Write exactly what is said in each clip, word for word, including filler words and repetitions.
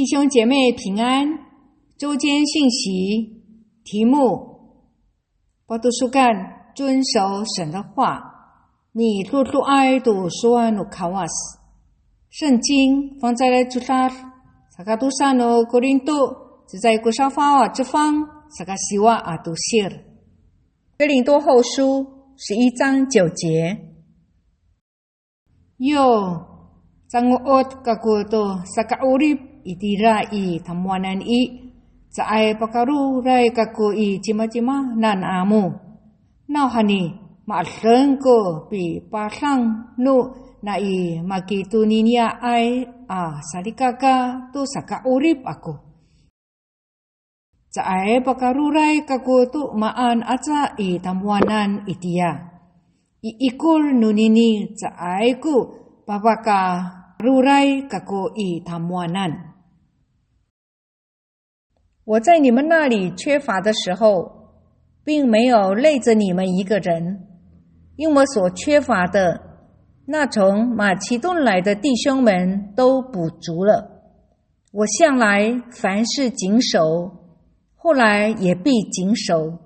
弟兄姐妹平安，周间信息，题目：Patosokan, 遵守神的话。Midodoay to sowal no Kawas. 圣经 Fangcalay Codad, saka tosa no Korinto, cecay ko safaw a cefang, saka siwa a tosir. 哥林多后书十一章九节。 Yo, cango'ot kako to saka'orip itira i tamowanan i, caay pakaroray kako i cimacima namo. Nawhani, ma'edeng ko pipadang no nai Makedoniyaay a salikaka to saka'orip ako. Caay pakaroray kako to maan aca i tamowanan itiya. I ikor nonini caay ko papakaroray kako i tamowanan. 我在你们那里缺乏的时候，并没有累着你们一个人，因我所缺乏的，那从马其顿来的弟兄们都补足了。 我向来凡事谨守，后来也必谨守，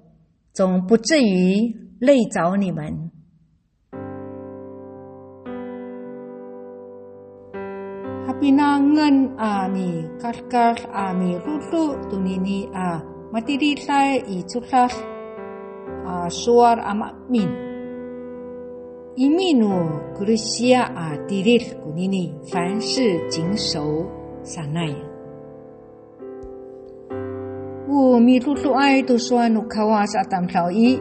总不至于累着你们。 Hapinangen a mikadkad a midodo tonini a matiliday i codad a sowal a maemin. Imi no Kirisiya a tilid konini, 凡事谨守 sanay. O midodoay to sowal no Kawas a tamdaw i,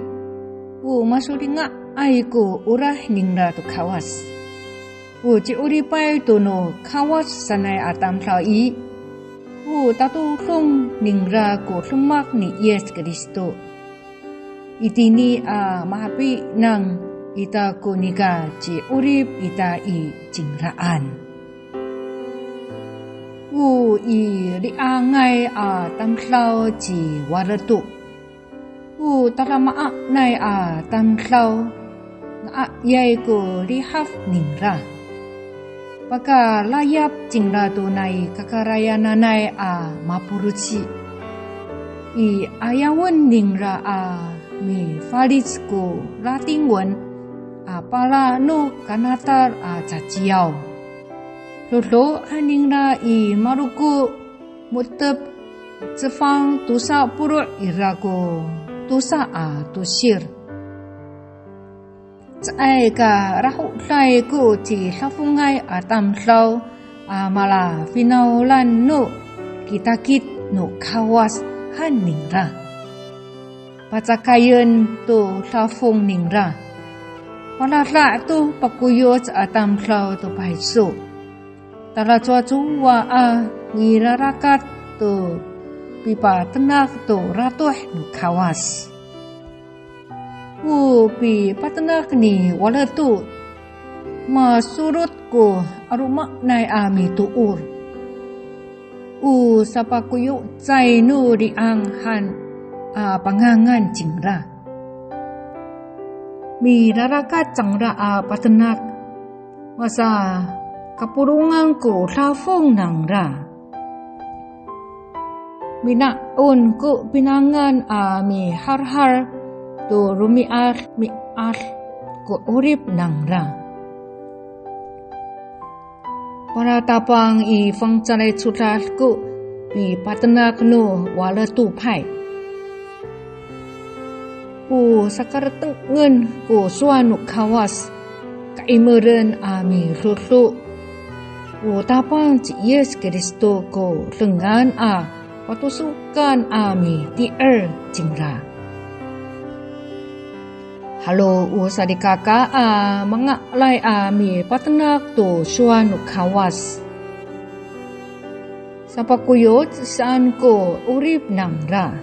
o masolinga'ay ko olah ningra to Kawas. O ci'oripay to no Kawas sanay a tamdaw i, o tatodong ningra ko demak ni Yis Kristo. Itini a mahapinang ita ko nika ci'orip ita i cingraan. O i li'angay a tamdaw ci Waleto. O tadamaanay a tamdaw, nga'ayay ko lihaf ningra. Pakalayap cingra to nai kakarayananay a mapoloci. I ayawen ningra a mifalic ko Latingwen a pala no kanatal a caciyaw. Dodo han ningra i Maroko mo^tep cefang tosa polo' ira ko tosa a tosir. Caay ka rahoday ko cidafongay a tamdaw a mala finawlan no kitakit no Kawas han ningra. Pacakayen to dafong ningra. Palada' to pakoyoc a tamdaw to payso. Talacowacowa a mirarakat to pipatenak to ratoh no Kawas. O pipatenak ni Waleto, masolot ko 'alomanay a mitoor. O sapakoyocay no li'ang han a pangangan cingra. Mirarakat cangra a patenak, masakapolongan ko dafong nangra. Mina'on ko pinangan a mihalhal to romi'ami'ad ko 'orip nangra. Palatapang i fangcalay codad ko pipatenak no Waleto pay. O sakaratengen ko sowal no Kawas, ka'imeren a midodo. O Tapang ci Yis Kristo ko dengan a patosokan a miti'er cingra. Halo o salikaka a mangalay a mipatenak to sowal no Kawas. Sapakoyoc saan ko 'orip nangra.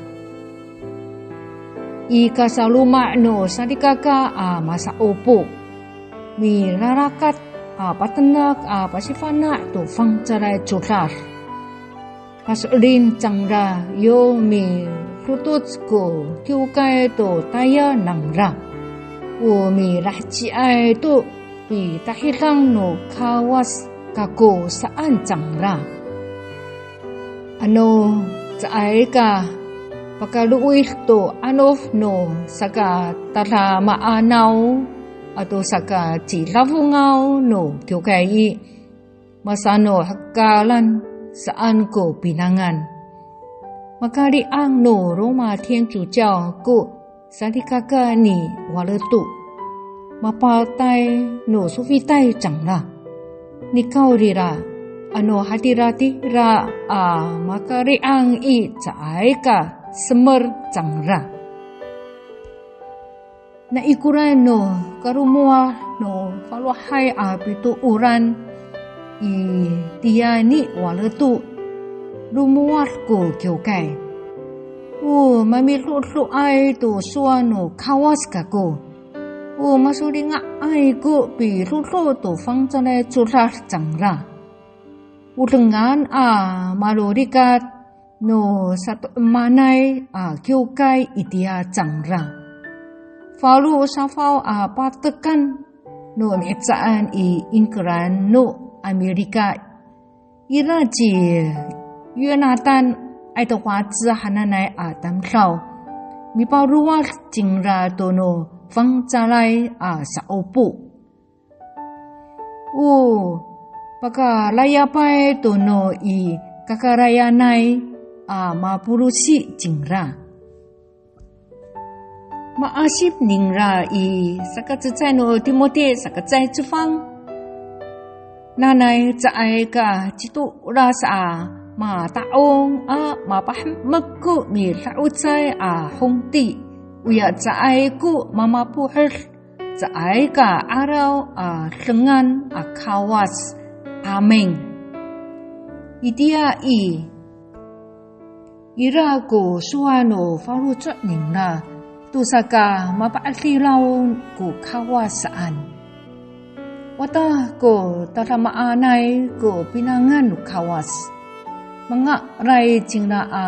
I kasaloma' no salikaka a masa'opo, mirarakat a patenak a pasifana' to fangcalay codad. Paso'elin cangra yo midotoc ko kiwkay to tayal nangra. O milaheciay to pitahidang no Kawas kako saan cangra. Ano caay ka pakalowid to 'anof no sakatadamaanaw ato sakacidafongaw no kiwkay i, masanohekalan saan ko pinangan. Makari'ang no Roma 天主教 ko salikaka ni Waleto. Mapatay no sofitay cangra. Nikawrira, ano hatiratira a makari'ang i caay ka semer cangra. Naikoran no kalomowad no falohay a pitooran itiya ni Waleto, lomowad ko kiwkay. O mamidodoay to sowal no Kawas kako. O masolinga'ay ko pidodo to fangcalay codad cangra. O dengan a malolikat no sato'emanay a kiwkay itiya cangra. Falo safaw a patekan no mihecaan i Ingkeran no Amirika. Ira ci Yonatan Aydhowace hananay a tamdaw, mipalowad cingra to no fangcalay a sa'opo. O pakalayapay to no i kakarayanay a mapolosi cingra. Ma'asip ningra i sakacecay no Timoti sakacecay cefang. Nanay caay ka citolas a mata'ong a mapahemek ko mida'ocay a hongti. Oya caay ko mamapohed, caay ka 'araw a dengan a Kawas. Amin. Itiya i, ira ko sowal no faloco' ningra to saka mapa'edilaw ko Kawas saan. Watah ko tadamaanay ko pinangan no Kawas. Mangalay cingra a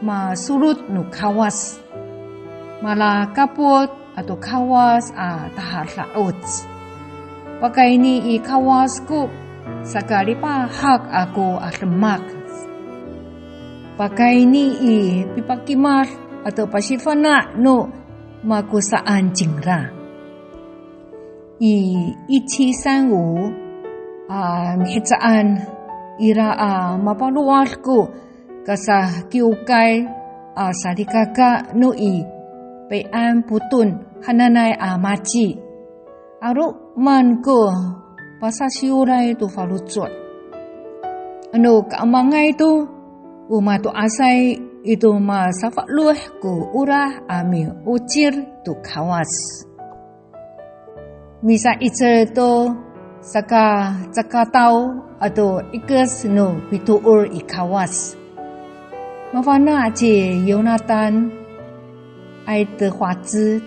masolot no Kawas. Malakapot ato Kawas a tahada'oc. Pakayni i Kawas ko sakalipahak ako a demak. Pakayni i pipakimad ato pasifana' no mako saan cingra. I 一七三五 a mihecaan ira a mapalowad ko kasakiwkay a salikaka no i Pei'an Poton hananay a maci. 'Aloman ko pasasiwlay to faloco'. Ano kaemangay to, o mato'asay i to masafaloh ko olah a mi'ocir to Kawas. Misa'icel to sakacakataw ato 'ikes no pitoor i Kawas. Mafana' ci Yonatan Aydhowace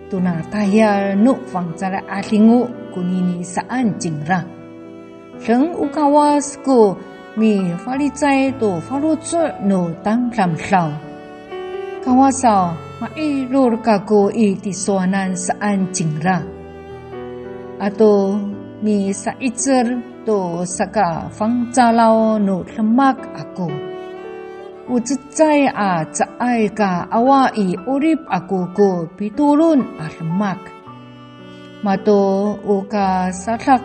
tona tayal no fangcalay 'adingo konini saan cingra. Deng o Kawas ko mifalicay to faloco' no tamdamdaw. Kawasaw, ma'edol kako i tisowanan saan cingra. Ato misa'icel to sakafangcalaw no demak ako. O cecay a caay ka awa i 'orip ako ko pitolon a demak. Mato o kasadak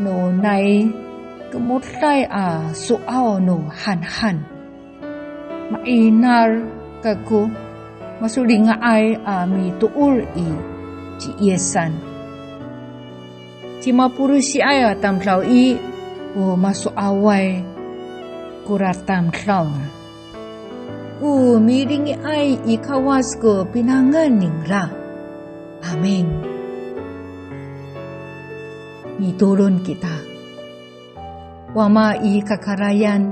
no nai kemoday a so'aw no hanhan. Ma'inar kako masolinga'ay a mitoor i ci Yisan. Cima polosiay a tamdaw i, o maso'away kora tamdaw. O milingiay i Kawas ko pinangan ningra. Amin. Mitolon kita. Wama i kakarayan,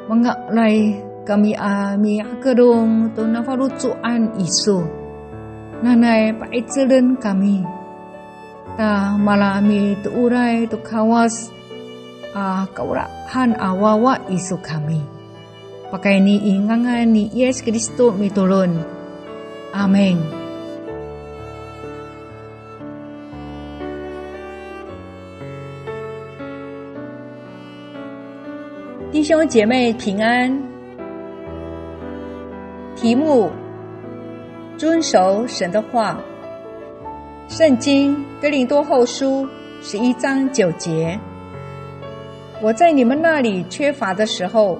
mangalay kami a mihakelong to nafaloco'an iso. Nanay pa'icelen kami. Ta malamitooray to Kawas a kaolahan a wawa iso kami. Pakayni i ngangan ni Yis Kristo mitolon. Amin. 弟兄姐妹平安。题目：遵守神的话。圣经哥林多后书十一章九节：我在你们那里缺乏的时候，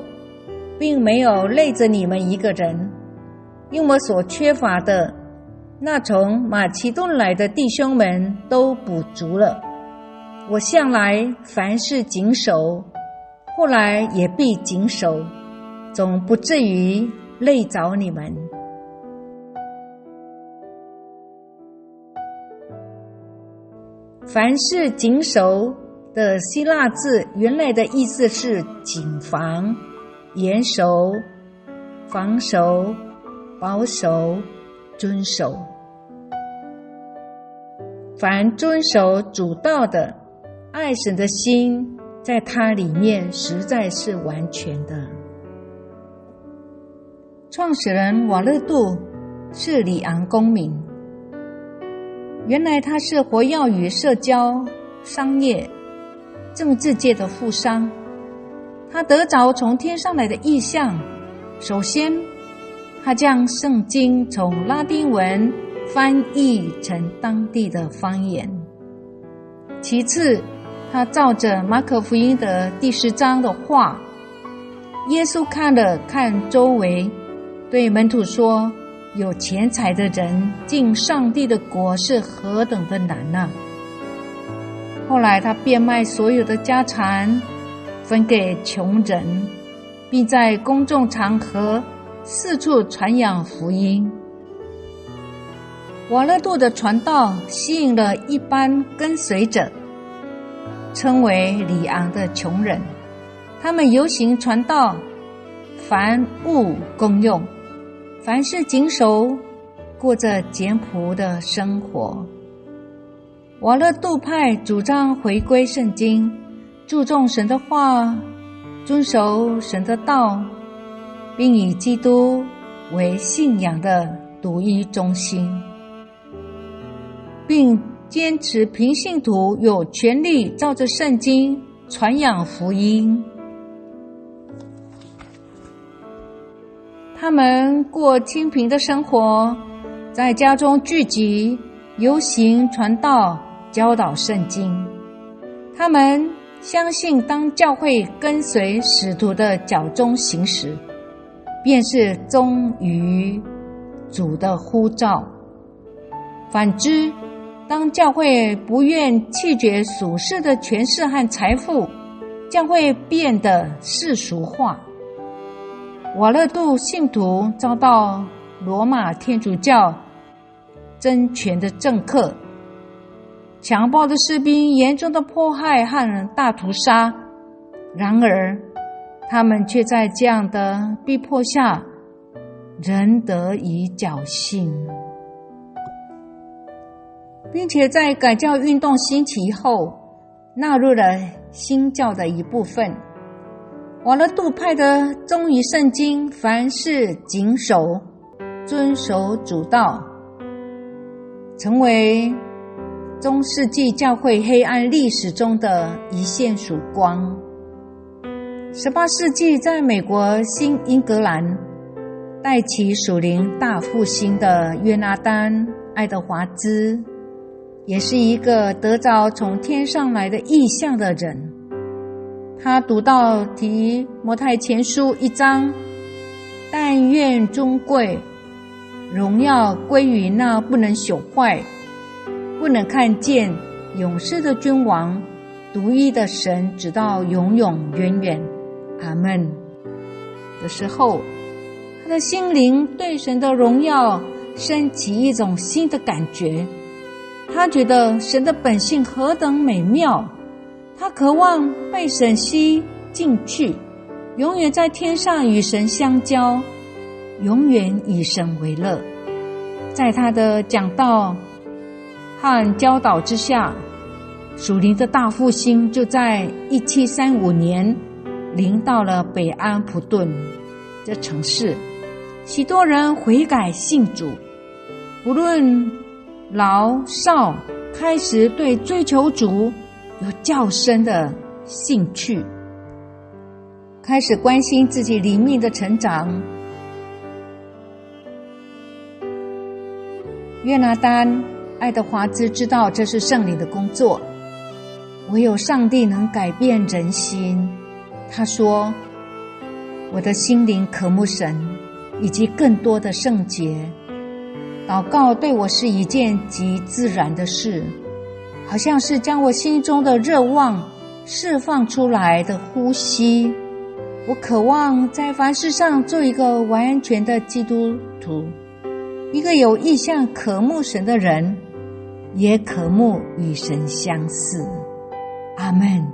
并没有累着你们一个人，因我所缺乏的，那从马其顿来的弟兄们都补足了。我向来凡事谨守，后来也必谨守，总不至于累着你们。凡事谨守的希腊字原来的意思是谨防、严守、防守、保守、遵守。凡遵守主道的，爱神的心在他里面实在是完全的。创始人瓦勒杜是里昂公民，原来他是活跃于社交、商业、政治界的富商。他得着从天上来的异象，首先，他将圣经从拉丁文翻译成当地的方言。其次，他照着马可福音的第十章的话，耶稣看了看周围，对门徒说：“有钱财的人进上帝的国是何等的难啊！”后来他变卖所有的家产，分给穷人，并在公众场合四处传扬福音。瓦勒杜的传道吸引了一班跟随者，称为里昂的穷人。他们游行传道，凡物公用，凡事谨守，过着简朴的生活。瓦勒杜派主张回归圣经，注重神的话，遵守神的道，并以基督为信仰的独一中心，并坚持平信徒有权利照着圣经传扬福音。他们过清贫的生活，在家中聚集，游行传道，教导圣经。他们相信，当教会跟随使徒的脚中行时，便是忠于主的呼召。反之，当教会不愿弃绝属世的权势和财富，将会变得世俗化。瓦勒杜信徒遭到罗马天主教争权的政客，强暴的士兵严重的迫害和大屠杀。然而，他们却在这样的逼迫下，仍得以侥幸，并且在改教运动兴起后，纳入了新教的一部分。瓦勒杜派的忠于圣经，凡事谨守，遵守主道，成为中世纪教会黑暗历史中的一线曙光。十八世纪，在美国新英格兰带起属灵大复兴的约拿丹·爱德华兹，也是一个得着从天上来的异象的人。他读到提摩太前书一章，但愿尊贵荣耀归于那不能朽坏、不能看见、永世的君王，独一的神，直到永永远远。阿们。的时候，他的心灵对神的荣耀升起一种新的感觉。他觉得神的本性何等美妙，他渴望被神吸进去，永远在天上与神相交，永远以神为乐。在他的讲道和教导之下，属灵的大复兴就在一七三五年临到了北安普顿的城市。许多人悔改信主，不论老少，开始对追求主有较深的兴趣。开始关心自己灵命的成长。约拿丹·爱德华兹知道这是圣灵的工作，唯有上帝能改变人心。他说：“我的心灵渴慕神，以及更多的圣洁。祷告对我是一件极自然的事，好像是将我心中的热望释放出来的呼吸。我渴望在凡事上做一个完全的基督徒，一个有意向渴慕神的人，也渴慕与神相似。”阿门。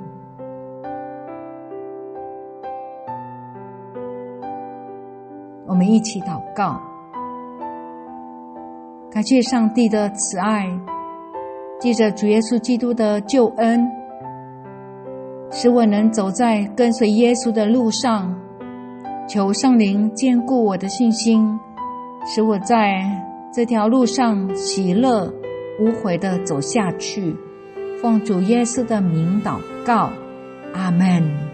我们一起祷告。感谢上帝的慈爱，借着主耶稣基督的救恩，使我能走在跟随耶稣的路上。求圣灵坚固我的信心，使我在这条路上喜乐无悔地走下去。奉主耶稣的名祷告，阿门。